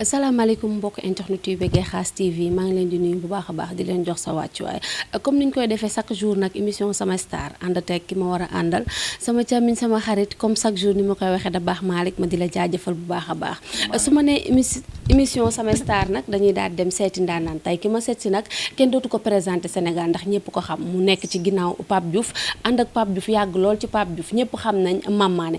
asalaamaaleykum mbokk internet yu bëggee Khass TV maa ngi leen di nuyu bu baax a baax di leen jox sa wàccuwaay comme niñ koy defee chaque jour nag émission sama star ànd teg ki ma war a àndal sama càmmiñ sama xarit comme chaque jour ni ma koy waxee da baax Malick ma di la jaajëfal bu baax a baax su ma nee émission sama star nag dañuy daal dem seeti ndaanaan tey ki ma seet si nag kenn dootu ko présenté Sénégal ndax ñëpp ko xam mu nekk ci ginnaaw Pape Diouf ànd ak Pape Diouf yàgg lool ci Pape Diouf ñëpp xam nañ Mame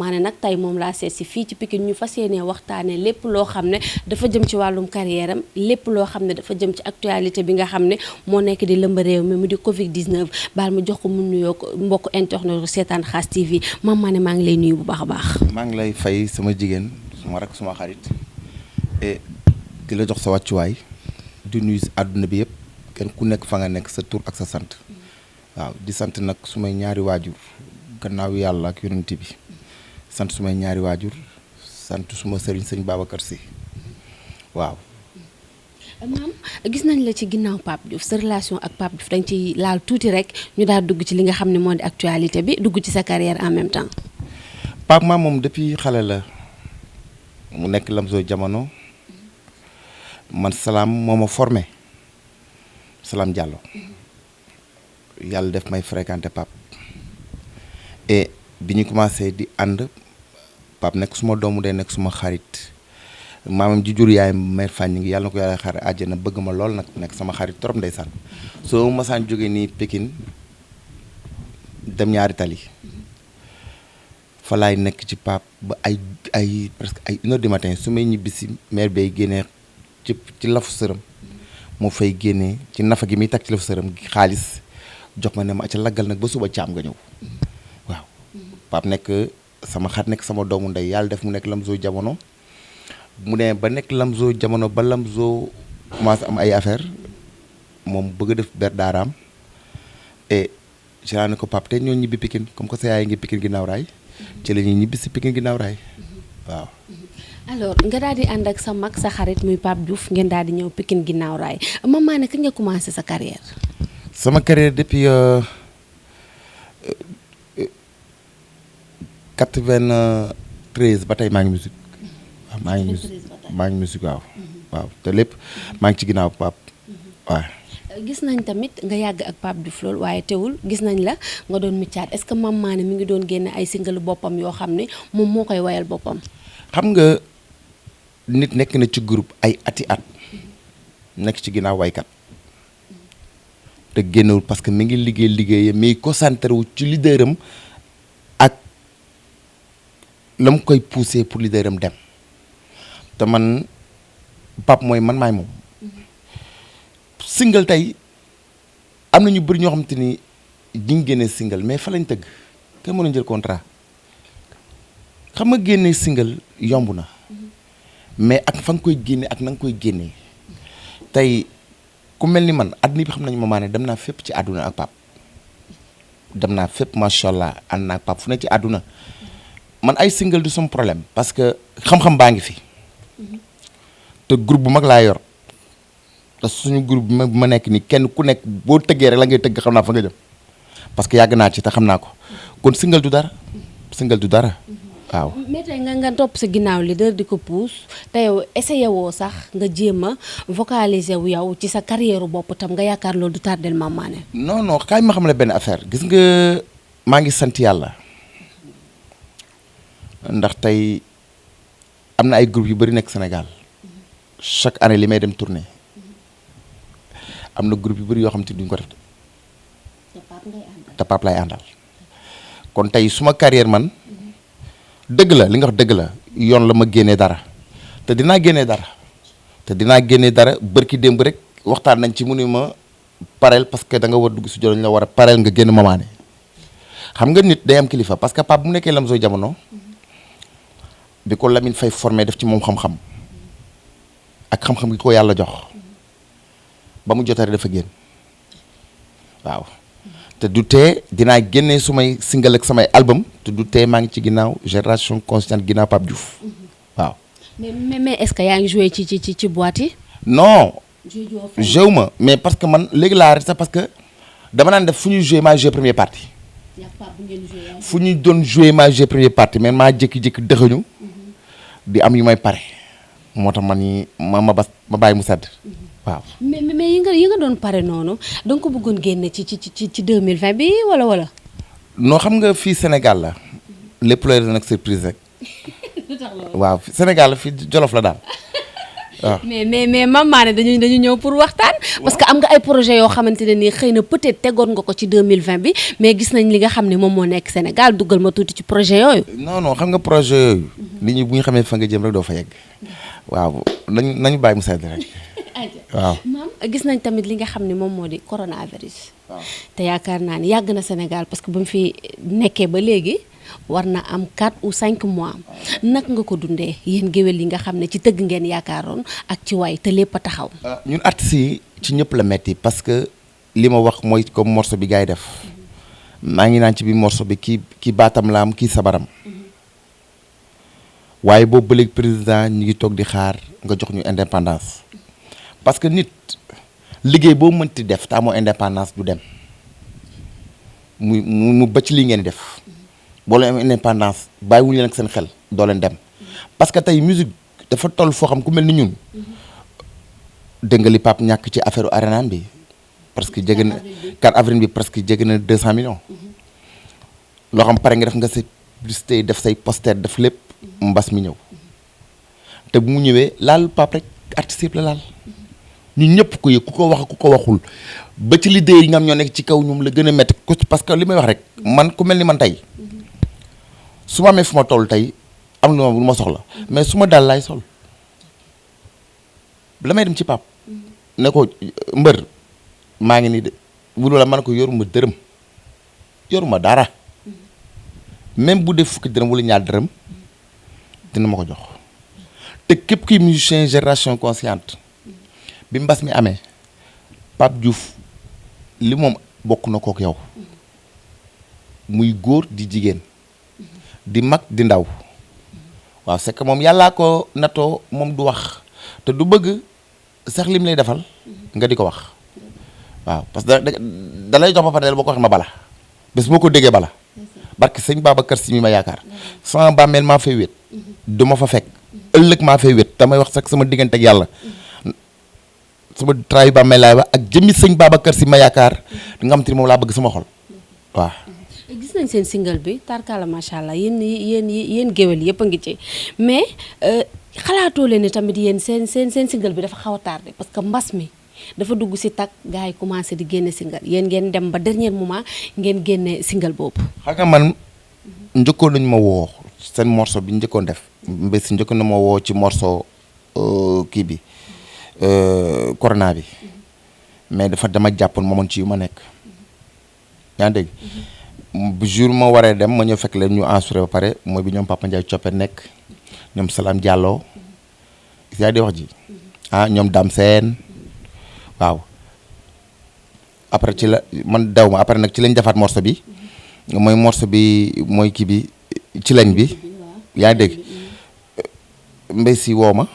Mané nag tey moom laa seet si fii ci Pikine ñu fas yéenee waxtaanee lépp loo xam ne dafa jëm ci wàllum carrière am lépp loo xam ne dafa jëm ci actualité bi nga xam ne moo nekk di lëmba réew mi mu di Covid 19 baal ma jox ko mu nuyoo ko mbokk internet seetaan Khass TV Mame Mané maa ngi lay nuyu bu baax a baax. maa ngi lay fay sama jigéen suma rak suma xarit et di la jox sa wàccuwaay di nuyu àdduna bi yëpp kenn ku nekk fa nga nekk sa tur ak sa sant waaw di sant nag sumay ñaari waajur gannaaw yàlla ak yonent bi sant sumay ñaari waajur. sant suma sëriñ Babacar Sy waaw. maam gis nañ la ci ginnaaw Pape Diouf sa relation ak Pape Diouf dañ ci laal tuuti rek ñu daal dugg ci li nga xam ne moo di actualité bi dugg ci sa carrière en même temps. Pape maam moom depuis xale la mu nekk Lamzo jamono man Salam moo ma formé Salam Diallo yàlla def may fréquenté Pape et bi ñu commencé di ànd. Pape nekk suma doomu day nekk suma xarit maamam ji jur yaay mère Fane ngi yàlla na ko yàlla xare àjjana bëgg ma lool nag nekk sama xarit trop ndeysaan soo masaan jógee nii Pikine dem ñaari tali fa laay nekk ci Pape ba ay presque ay 1h du matin su may ñibbi si mère bay génnee ci lafu sërëm moo fay génnee ci nafa gi muy tag ci lafu sërëm xaalis jox ma ne ma ca laggal nag ba suba caam nga ñëw waaw Pape nekk sama xarit nekk sama doomu ndey yàlla def mu nekk Lamzo jamono mu ne ba nekk Lamzo jamono ba Lamzo commencé am ay affaire moom bëgg a def ber daaraam et ci laa ne ko Pape te ñoo ñibbi Pikine comme que sa yaay ngi Pikine ginnaaw raay ci la ñuy ñibbi si Pikine ginnaaw raay waaw. alors nga daal di ànd ak sa mag sa xarit muy Pape Diouf ngeen daal di ñëw Pikine ginnaaw raay Mame Mané kañ nga commencé sa carrière. sama carrière depuis 93 ba tey maa ngi musique waaw maa ngi musique waaw waaw te lépp maa ngi ci ginnaaw Pape waaw. gis nañ tamit nga yàgg ak Pape Diouf lool waaye teewul gis nañ la nga doon miccaat est-ce que Mame Mané mi ngi doon génne ay single boppam yoo xam ne moom moo koy wayal boppam. xam nga nit nekk na ci groupe ay ati at nekk ci ginnaaw waykat te génnewul parce que mi ngi liggéeyam mi concentré wu ci leaderam ak la mu koy poussé pour leaderam dem te man Pape mooy man maay moom. single tey am na ñu bëri ñoo xamante ni ñu ngi génnee single mais fa lañ tëgg kenn mën a jël contrat xam nga génnee single yomb na mais ak fa nga koy génne ak na nga koy génnee tey ku mel ni man àdduna bi xam nañu Mame Mané dem naa fépp ci àdduna ak Pape dem naa fépp macha allah ànd naa ak Pape fu ne ci àdduna man ay single du sama problème parce que xam-xam baa ngi fi te groupe bu mag laa yor. te suñu groupe bi ma nekk nii kenn ku nekk boo tëggee rek la ngay tëgg xam naa fa nga jëm parce que yàgg naa ci te xam naa ko kon single du dara waaw. mais tey nga topp sa ginnaaw leader di ko pousse te yow essayé woo sax nga jéem a vocaliser wu yow ci sa carrière bopp tam nga yaakaar loolu du tardel Mame Mané. non kaay ma xam ne benn affaire gis nga maa ngi sant yàlla ndax tey am na ay groupe yu bëri nekk Sénégal chaque année li may dem tournée. am na groupe yu bëri yoo xam te duñ ko def te Pape lay àndal kon tey suma carrière man dëgg la li nga wax dëgg la yoon la ma génnee dara te dinaa génnee dara bërki démb rek waxtaan nañ ci mu ni ma pareel parce que da nga war dugg si joloñ la war a pareel nga génn Mame Mané xam nga nit day am kilifa parce que Pape bu mu nekkee Lamzo jamono bi ko Lamine Faye formé def ci moom xam-xam ak xam-xam gi ko yàlla jox ba mu jotare dafa génn waaw te du tee dinaa génnee sumay single ak samay album te du tee maa ngi ci ginnaaw génération consciente ginnaaw Pape Diouf waaw. mais est-ce que yaa ngi joué ci boîte yi. non. joué ma mais parce que man léegi laa arrêté parce que dama naan def fu ñuy joué maa joué première partie. fu ñu doon joué maa joué première partie mais maa jékki-jékki dëxëñu di am yu may pare moo tax man ni ma bàyyi mu sedd waaw. mais yi nga doon pare noonu da nga ko bëggoon génne ci 2020 bi wala. noo xam nga fii Sénégal la lépp looy def nag surprise rek waaw Sénégal la fii Jolof la daal waaw. mais Mame Mané dañu ñëw pour waxtaan. parce que am nga ay projet yoo xamante ne nii xëy na peut-être tegoon nga ko ci 2020 bi mais gis nañ li nga xam ne moom moo nekk Sénégal duggal ma tuuti ci projet yooyu. non xam nga projet yooyu. nit ñi bu ñu xamee fa nga jëm rek doo fa yegg. waaw nañu bàyyi mu sedd rek. waaw maam gis nañ tamit li nga xam ne moom moo di coronavirus. waaw te yaakaar naa ni yàgg na Sénégal parce que ba mu fi nekkee ba léegi war na am 4 ou 5 mois naka nga ko dundee yéen géwél yi nga xam ne ci tëgg ngeen yaakaaroon ak ci waay te lépp a taxaw. ñun artistes yi ci ñëpp la metti parce que li ma wax mooy comme morceau bi gars yi def maa ngi naan ci biir morceau bi kii baatam la am kii sabaram waaye boobu ba léegi président ñu ngi toog di xaar nga jox ñu indépendance parce que nit liggéey boo mënti def te amoo indépendance du dem mu ba ci lii ngeen di def boo leen am indépendance bàyyiwuñu leen ak seen xel doo leen dem parce que tey musique dafa toll foo xam ku mel ni ñun dégg nga li Pape ñàkk ci affaire arena bi parce que jege na 4 avril bi presque jege na 200 millions loo xam pare nga def nga say publicité def say poster def lépp mbas mi ñëw te bu mu ñëwee laal Pape rek artiste yëpp la laal ñun ñëpp ko yëg ku ko wax ku ko waxul ba ci leader yi nga xam ñoo nekk ci kaw ñoom la gën a métti parce que li may wax rek man ku mel ni man tey su ma amee fu ma toll tey am lu ma soxla mais su ma daal laay sol la may dem ci Pape ne ko mbër maa ngi nii de wulu la man ko yoruma dërëm yoruma dara même bu dee fukki dërëm wala ñaar dërëm dina ma ko jox te képp kuy musicien génération consciente bi mbas mi amee Pape Diouf li moom bokk na kook yow muy góor di jigéen di mag di ndaw waaw c'est que moom yàllaa ko natoo moom du wax te du bëgg sax lim lay defal nga di ko wax waaw parce que da lay jox ba pare boo ko waxee ma bala bés boo ko déggee bala barke sëñ Babacar Si mi ma yaakaar sama bàmmeel maa fay wét du ma fa fekk ëllëg maa fay wét damay wax sax sama diggante ak yàlla sama travail bàmmeel laay wax ak jëmmi sëñ Babacar Si ma yaakaar di nga xam te ni moom laa bëgg sama xol waaw. gis nañ seen single bi tarkala macha allah yéen géwél yëpp a ngi ci mais xalaatoo leen ni tamit yéen seen single bi dafa xaw a tardé parce que mbas mi dafa dugg si tag gars yi commencé di génne single yéen ngeen dem ba dernier moment ngeen génne single boobu. xam nga man njëkkoon nañu ma woo seen morceau bi njëkkoon def mbé si njëkkoon na ma woo ci morceau kii bi corona bi mais dafa dama jàppoon moomoon ci yu ma nekk yaa ngi dégg bu jour ma waree dem ma ñëw fekk leen ñu assuré ba pare mooy bi ñoom Papa Ndiaye Coppe nekk ñoom Salam Diallo yaa di wax ji ñoom Dame Sène waaw après ci la man daw ma après nag ci lañ defaat morceau bi mooy morceau bi mooy kii bi ci lañ bi yaa ngi dégg mbay si woo ma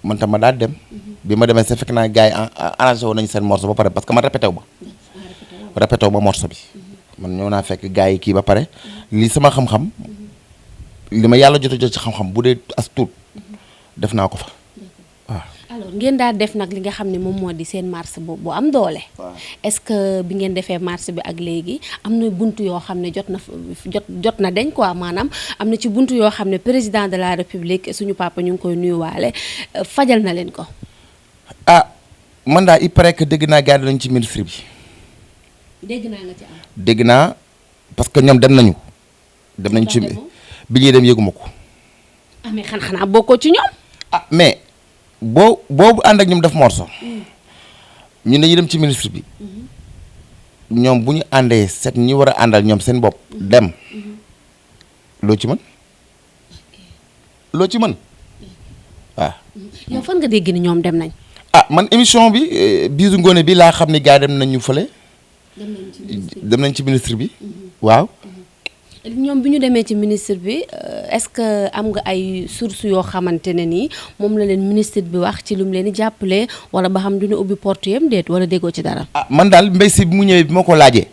man tam ma daal dem bi ma demee sa fekk naa gars yi arrangé woon nañu seen morceau ba pare parce que man répété wu ma morceau bi man ñëw naa fekk gars yi kii ba pare lii sama xam-xam li ma yàlla jot ci xam-xam bu dee as tuut def naa ko fa waaw. alors ngeen daal def nag li nga xam ne moom moo di seen marche bu am doole. est-ce que bi ngeen defee marche bi ak léegi am na buntu yoo xam ne jot na dañ quoi maanaam am na ci buntu yoo xam ne président de la république suñu papa ñu ngi koy nuyuwaale fajal na leen ko. man daal il paraît que dégg naa gars yi lañ ci ministre bi. dégg naa nga ci am. dégg naa parce que ñoom dem nañu. dem nañ ci bi ñuy dem yëguma ko. mais xanaa bokkoo ci ñoom. mais boobu ànd ak ñoom def morceau. ñu dañuy dem ci ministre bi. ñoom bu ñu àndee set ñi war a àndal ñoom seen bopp dem. loo ci mën. loo ci mën waaw. yow fan nga dégg ni ñoom dem nañ. man émission bi bisu ngoone bi laa xam ne gars yi dem nañ ñu fële. dem nañ ci ministre bi waaw. ñoom bi ñu demee ci ministre bi est-ce que am nga ay sources yoo xamante ne nii moom la leen ministre bi wax ci lu mu leen di jàppale wala ba xam dina ubbi porte yam déet wala déggoo ci dara. man daal mbay si bi mu ñëwee bi ma ko laajee.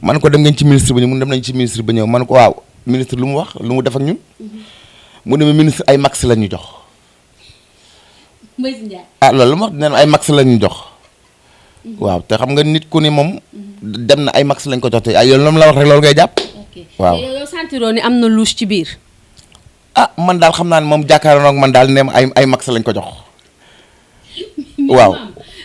man ko dem ngeen ci ministre ba ñëw mun dem nañ ci ministre ba ñëw man ko waaw ministre lu mu wax lu mu def ak ñun. mu ne ma ministre ay max la ñu jox. Mbaye Ndiaye. ah loolu ma nee na ay max la ñu jox. waaw te xam nga nit ku ni moom. dem na ay max lañ ko jox te ay yoon la wax rek loolu ngay jàpp. waaw yow sentiroo ni am na louche ci biir. ah man daal xam naa ne moom jàkkaarloo ak man daal ne ay max lañ ko jox. waaw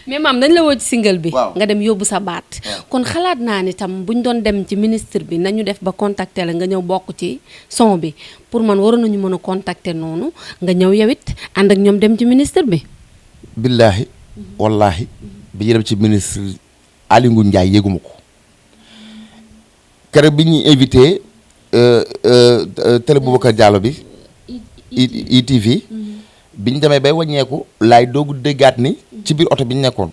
mais maam dañ la woo ci single bi. waaw nga dem yóbbu sa baat. kon xalaat naa ni tam buñ doon dem ci ministre bi nañu def ba contacter la nga ñëw bokk ci son bi pour man waroon nañu mën a contacter noonu nga ñëw yow it ànd ak ñoom dem ci ministre bi. billaahi wallaahi bi ñu dem ci ministre Aly Ngouille Ndiaye yéguma ko keroog bi ñuy invité télé Boubacar Diallo bi ITV bi ñu demee bay wàññeeku laay doogu déggaat ni ci biir oto bi ñu nekkoon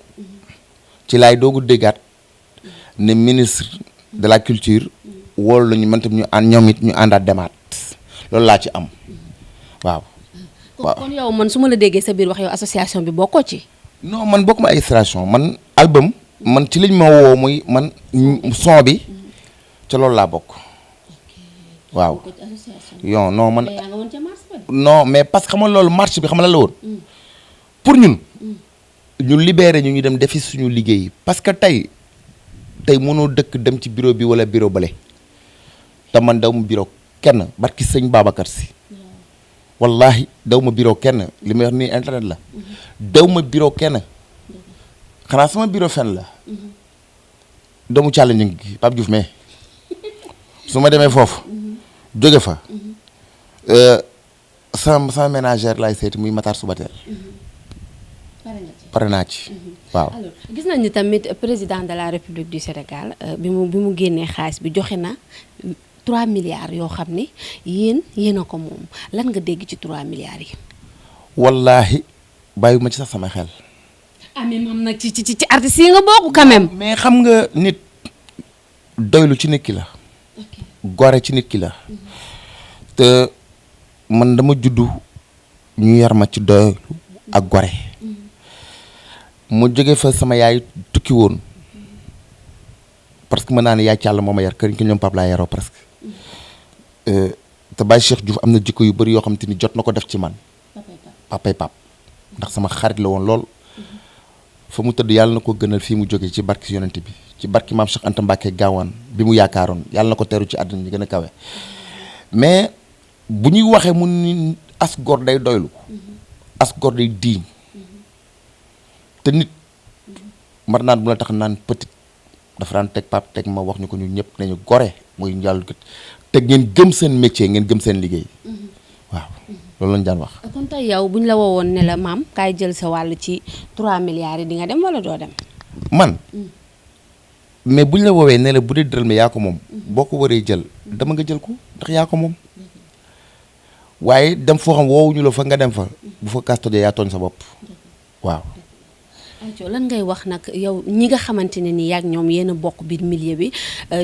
ci laay doogu déggaat ne ministre de la culture woolu lañu man tam ñu ànd ñoom it ñu àndaat demaat loolu laa ci am waaw. kon yow man su ma la déggee sa biir wax yow association bi bokkoo ci. non man bokk ma association man album man ci liñ ma woo muy man son bi ca loolu laa bokk waaw. non man non mais parce que xam nga loolu marche bi xam nga la woon pour ñun ñu libéré ñu dem defi suñu liggéey parce que tey mënoo dëkk dem ci bureau bi wala bureau bale te man daw ma bureau kenn barki sëñ Babacar Si wallahi daw ma bureau kenn li may wax nii internet la daw ma bureau kenn xanaa sama bureau fen la doomu challenge gi Pape Diouf mais su ma demee foofu jóge fa sama ménagère laay seeti muy Matar Subatel pare naa ci waaw. alors gis nañ ni tamit président de la République du Sénégal bi mu génnee xaalis bi joxe na 3 milliards yoo xam ni yéen a ko moom lan nga dégg ci 3 milliards yi. wallaahi bàyyiwuma ci sax sama xel. ah mais moom nag ci artistes yi nga bokk quand même. mais xam nga nit doylu ci nit ki la. gore ci nit ki la. te man dama juddu ñu yar ma ci doylu ak gore. mu jóge fa sama yaay tukki woon parce que mën naa ne yaay càll moo ma yar kër gi ñoom Pape laa yaroo presque te Baye Cheikh Diouf am na jikko yu bëri yoo xam te ni jot na ko def ci man papay pap ndax sama xarit la woon lool fa mu tëdd yàlla na ko gënal fii mu jóge ci barki yonent bi ci barki maam Cheikh Anta Mbacke gaawaan bi mu yaakaaroon yàlla na ko teeru ci àddina ñi gën a kawe mais bu ñuy waxee mu ni as góor day doylu as góor day diiñ te nit mar naan bu la tax naan petit dafa daan teg pap teg ma wax ñu ko ñu ñëpp nañu gore muy njàllu te ngeen gëm seen métier ngeen gëm seen liggéey waaw loolu lañu daan wax. kon tey yow bu ñu la woowoon ne la maam kaay jël sa wàll ci 3 milliards yi di nga dem wala doo dem. man mais bu ñu la woowee ne la bu dee dërëm yaa ko moom boo ko waree jël dama nga jël ko ndax yaa ko moom waaye dem foo xam woowuñu la fa nga dem fa bu fa kaas tojee yaa tooñ sa bopp waaw. Aïcho lan ngay wax nag yow ñi nga xamante ne ni yaag ñoom yéen a bokk biir milieu bi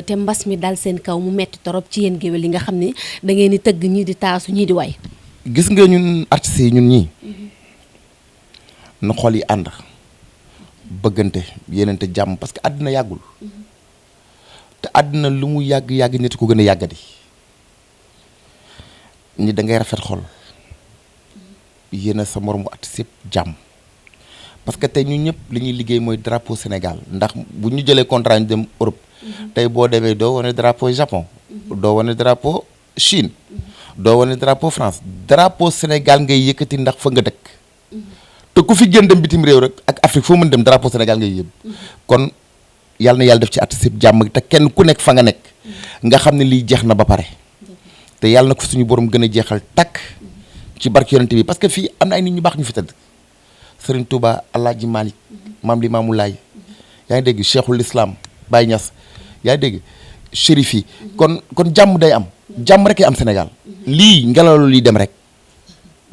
te mbas mi dal seen kaw mu metti torop ci yéen géwél yi nga xam ne da ngeen di tëgg ñii di taasu ñii di way. gis nga ñun artistes yi ñun ñii na xol yi ànd bëggante yéenante jàmm parce que àddina yàggul te àddina lu mu yàgg nit ko gën a yàggadi ni da ngay rafet xol yéena sa moromu artiste yëpp jàmm. parce que tey ñun ñëpp li ñuy liggéey mooy drapeau Sénégal ndax bu ñu jëlee contrat ñu dem Europe tey boo demee doo wane drapeau Japon doo wane drapeau Chine doo wane drapeau France drapeau Sénégal ngay yëkkati ndax fa nga dëkk te ku fi gën dem bitim réew rek ak Afrique foo mën dem drapeau Sénégal ngay yëb kon yàlla na yàlla def ci artiste yëpp jàmm te kenn ku nekk fa nga nekk nga xam ne lii jeex na ba pare te yàlla na ko suñu borom gën a jeexal takk ci barke yonente bi parce que fii am na ay nit ñu baax ñu fi tëdd Serigne Touba Alaaji Malick Maam Limaamu Laay yaa ngi dégg Cheikhul Islam Baye Niass yaa ngi dégg Chérif yi kon jàmm day am jàmm rek am Sénégal lii ngelaw luy dem rek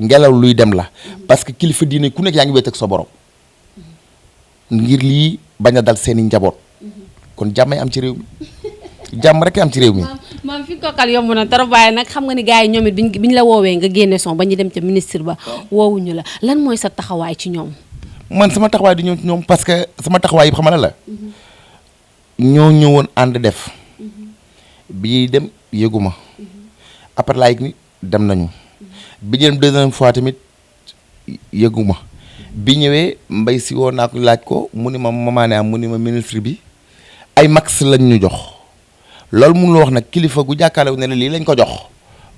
ngelaw luy dem la parce que kilifa diine ku nekk yaa ngi wéet ak sa borom ngir lii bañ a dal seeni njaboot kon jàmm am ci réew mi jàmm rek am ci réew mi. maam fi kookal yomb na trop waaye nag xam nga ni gars yi ñoom it biñ la woowee nga génne son ba ñu dem ca ministre ba woowuñu la lan mooy sa taxawaay ci ñoom. man sama taxawaay du ñëw ci ñoom parce que sama taxawaay yëpp xam nga la ñoo ñëwoon ànd def bi dem yëguma après laay ni dem nañu bi ñu dem deuxième fois tamit yëguma bi ñëwee mbay si woo naa ko laaj ko mu ni ma mamaane am mu ni ma ministre bi ay max lañ ñu jox loolu mun la wax nag kilifa gu jàkkaarloo ne la lii lañ ko jox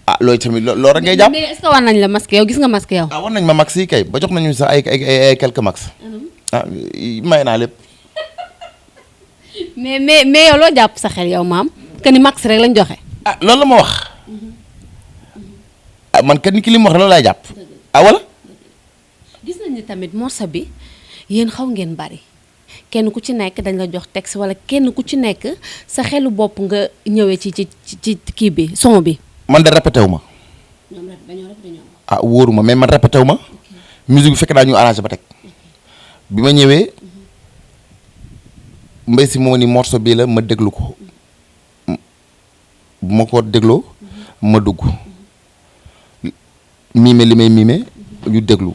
ah loolu tamit loolu rek ngay jàpp. mais est-ce que war nañ la masque yow gis nga masque yow. ah war nañ ma max yi kay ba jox nañu sax ay quelques max. ah may naa lépp. mais yow loo jàpp sa xel yow maam que ni max rek lañ joxe. ah loolu la ma wax ah man kat ni ki li mu wax loolu laay jàpp ah wala. gis nañ ni tamit morceau bi yéen xaw ngeen bari kenn ku ci nekk dañ la jox texte wala kenn ku ci nekk sa xelu bopp nga ñëwee ci kii bi son bi. man de répété wu ma. ñoom dañoo répété ñoom. ah wóoruma mais man répété wu ma. musique bi fekk naa ñu arrangé ba teg. bi ma ñëwee mbay si moo ni morceau bii la ma déglu ko bu ma ko dégloo ma dugg miime li may miime ñu déglu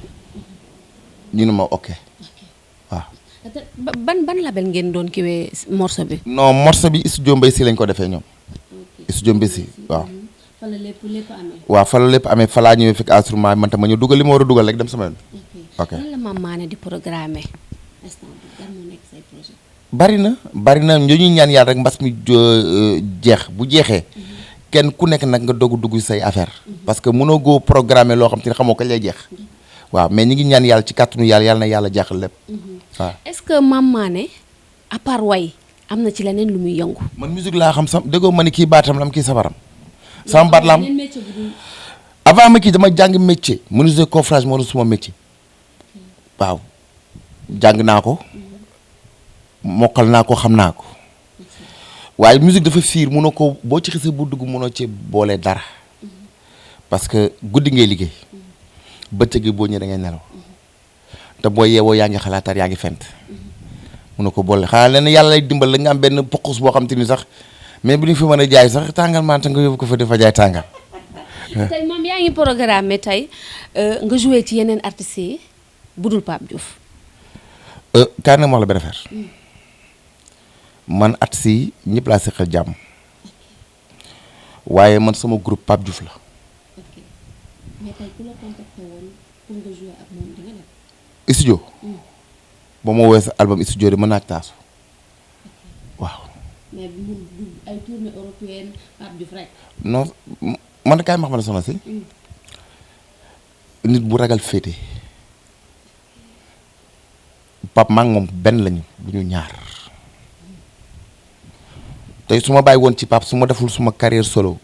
ñu ne ma ok waaw. ban label ngeen doon kiwee morceau bi. non morceau bi studio mbay si lañ ko defee ñoom. studio mbay si waaw. fa la lépp amee. waaw fa la lépp amee fa laa ñëwee fekk instrument man tam ma ñu dugal li ma war a dugal rek dem sama yoon. ok lan la Mame Mané di programmer instant bi lan moo nekk say projet. bari na ñu ñuy ñaan yàlla rek mbas mi jeex bu jeexee kenn ku nekk nag nga dogu dugg say affaire parce que mënoo goo programmer loo xam te ne xamoo kañ lay jeex waaw mais ñi ngi ñaan yàlla ci kàttanu yàlla na yàlla jaaxal lépp waaw. est-ce que Mame Mané à part way am na ci leneen lu muy yëngu. man musique laa xam sam déggoo ma ni kii baatam la am kii sabaram sama baat la am avant ma kii dama jàng métier menuisier coffrage moo doon suma métier waaw jàng naa ko mokkal naa ko xam naa ko waaye musique dafa fiir mënoo ko boo ci xisee bu dugg mënoo ci boole dara parce que guddi ngay liggéey bëccëg gi boo ñëwee da ngay nelaw te boo yeewoo yaa ngi xalaataat yaa ngi fent mënoo ko boole xanaa leen yàlla lay dimbal la nga am benn poqus boo xam te ni sax mais bu ñu fi mën a jaay sax tàngal maanta nga yóbbu ko fa dafa jaay tàngal. tey moom yaa ngi programme tey nga joué ci yeneen artistes yi budul Pape Diouf. kaay na ma wax la benn affaire man artistes yi ñëpp laa seqal jàmm waaye man sama groupe Pape Diouf la. mais tey ku la contacté woon pour nga joué ak moom di nga def. studio. ba ma woowee sa album studio de mën naa taasu waaw. mais bu ay tournée européenne Pape Diouf rek. non man kaay ma xam ne soxna si. nit bu ragal féete. Pape maa ngi moom benn lañu bu ñu ñaar tey su ma bàyyi woon ci Pape su ma deful suma carrière solo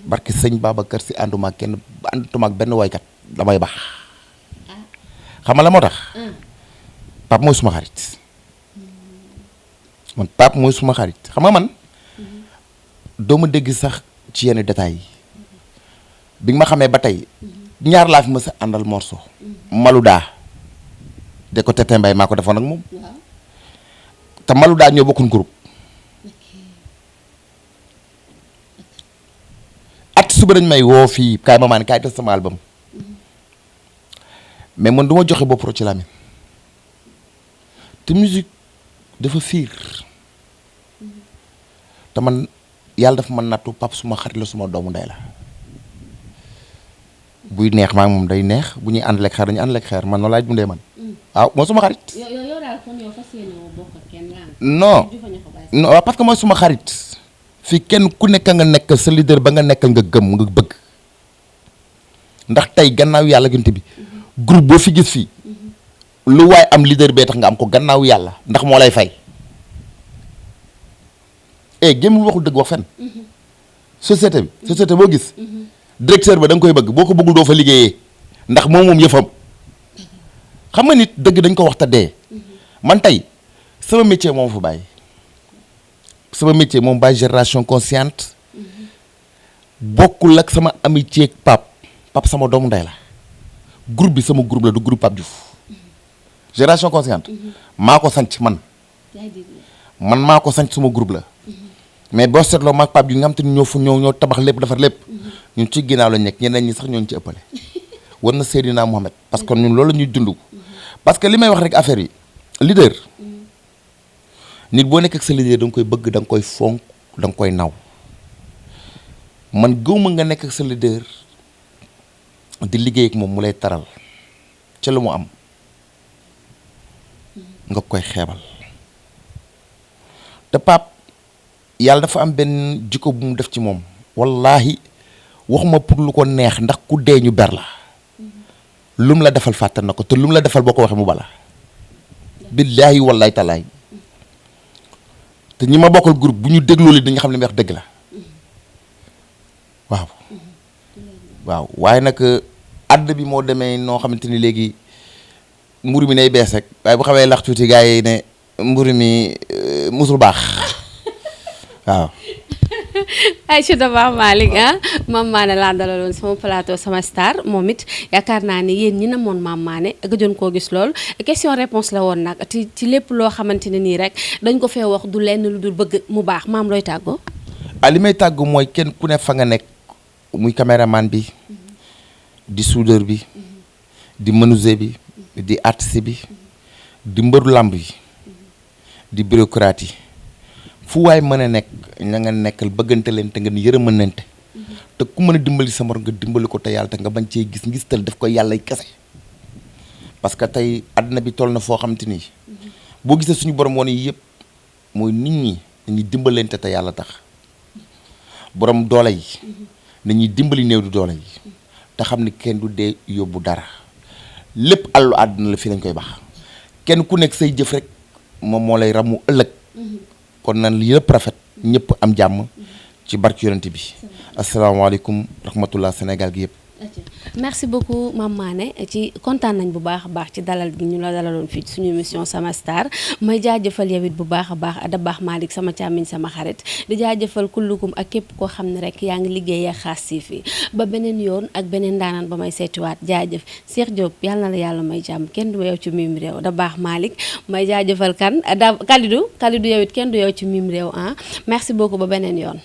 barki sëñ Babacar si ànduma ak kenn ànduma ak benn woykat damay baax xam nga la moo tax Pape mooy suma xarit man Pape mooy suma xarit xam nga man doo ma dégg sax ci yenn détails yi bi nga ma xamee ba tey ñaar laa fi ma sa àndal morceau Malouda de ko Tete Mbaye maa ko defoon ak moom te Malouda ñoo bokkun groupe at suba dañ may woo fii kaay ma maan kaay def sama album mais man du ma joxe bopp ci Lamine te musique dafa fiir te man yàlla dafa man nattu Pape suma xarit la suma doomu ndey la buy neex maa ngi moom day neex bu ñuy ànd lekk xeer dañuy ànd lekk xeer man noonu laay dundee man waaw mooy suma xarit. yow daal kon yow fas yéene woo bokk ak kenn non non waaw parce que mooy suma xarit fii kenn ku nekk nga nekk sa leader ba nga nekk nga gëm nga bëgg ndax tey gannaaw yàlla gënt bi groupe boo fi gis fii lu waay am leader bee tax nga am ko gannaaw yàlla ndax moo lay fay gémmul waxul dëgg wax fen société boo gis directeur ba da nga koy bëgg boo ko bëggul doo fa liggéeyee ndax moom yëfam xam nga nit dëgg dañ ko wax te dee man tey sama métier moom fa bàyyi sama métier moom bàyyi génération consciente bokkul ak sama amitié ak Pape sama doomu ndey la groupe bi sama groupe la du groupe Pape Diouf génération consciente maa ko sanc man maa ko sanc suma groupe la mais boo seetloo maag Pape Diouf nga xam te ni ñoo tabax lépp defar lépp ñun ci ginnaaw lañ nekk ñeneen ñi sax ñooñu ci ëppale war na Seydina Mohamed parce que ñun loolu la ñuy dund parce que li may wax rek affaire yi leader nit boo nekk ak sa leader da nga koy bëgg da nga koy fonk da nga koy naw man gëwma nga nekk ak sa leader di liggéey ak moom mu lay taral ca lu mu am nga koy xeebal te Pape yàlla dafa am benn jikko bu mu def ci moom wallaahi waxuma pour lu ko neex ndax ku dee ñu ber la lum la defal fàttan na ko te lum la defal boo ko waxee mu bala billaahi wallaahi talaay te ñi ma bokkal groupe bu ñu dégloo li dañu xam ne may wax dëgg la waaw waaye nag àdd bi moo demee noo xamante ni léegi mburu mi nay bees rek waaye bu xawee lax tuuti gars yi ne mburu mi musul baax waaw. Aïcha Dabakh Malick Mame Mané laa dalaloon sama plateau sama star moom it yaakaar naa ne yéen ñi na moon Mame Mané gëjoon koo gis lool question réponse la woon nag ci lépp loo xamante ne nii rek dañ ko fee wax du lenn lu dul bëgg mu baax maam looy tàggoo. li may tàggu mooy kenn ku ne fa nga nekk muy caméraman bi di soudeur bi di menuisier bi di artiste bi di mbëru làmb yi di bureaucrate yi fu waay mën a nekk ña nga nekkal bëggante leen te nga yërëmanante te ku mën a dimbali sa mor nga dimbali ko te yàlla te nga bañ cee gis ngistal daf ko yàlla kese parce que tey àdduna bi toll na foo xamante ni boo gisee suñu borom woon yi yëpp mooy nit ñi dañuy dimbalante te yàlla tax borom doole yi nañuy dimbali néew du doole yi te xam ni kenn du dee yóbbu dara lépp àllu àdduna la fii lañ koy baax kenn ku nekk say jëf rek moom moo lay ramu ëllëg kon nan li yëpp rafet ñëpp am jàmm ci barke yonent bi asalaamaaleykum rahmatullah Sénégal gi yëpp. merci beaucoup Mame Mané ci kontaan nañ bu baax a baax ci dalal gi ñu la dalaloon fii ci suñu émission sama star may jaajëfal yow it bu baax a baax Dabakh Malick sama càmmiñ sama xarit di jaajëfal kullukum ak képp koo xam ne rek yaa ngi liggéey ak Khass TV ba beneen yoon ak beneen daanaan ba may seetiwaat jaajëf Cheikh Diop yàlla na la yàlla may jàmm kenn du yow ci mim réew Dabakh Malick may jaajëfal Kalidou yow it kenn du yow ci mim réew merci beaucoup ba beneen yoon.